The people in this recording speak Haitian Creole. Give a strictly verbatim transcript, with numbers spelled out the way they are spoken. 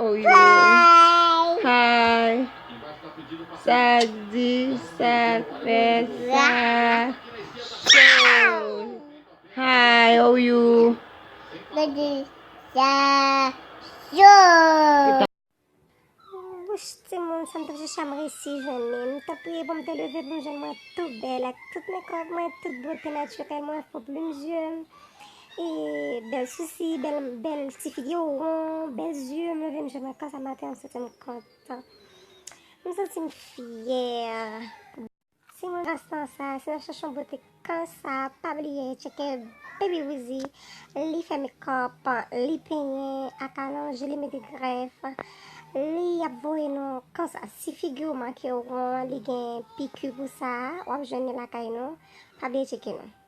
Oh, yo. Hi. Sa di, sa fè, sa show. Hi, how you? Baby, sa show. Wouch, timoun, sa m t ap chèche a, m resi jwenn li. M t ap priye pou m te leve pou m jwenn mwen tou bèl, ak tout mekòp mwen, tout bote natirèl mwen, fo plim zye m, e bèl sousi, bèl, bèl ti figi won, bèl zye. M leve m jwenn mwen konsa maten an, m santi m kontan. M santi m fyè. Timoun, restan sa, si n ap chèche yon bote konsa, pa bliye tcheke Baby Woozy. Li fè mekòp, li penyen ak alonj, li mete grèf, li ap voye nou konsa. Si figi w manke won, li gen piki pou sa, w ap jwenn li lakay nou. Pa bliye tcheke nou.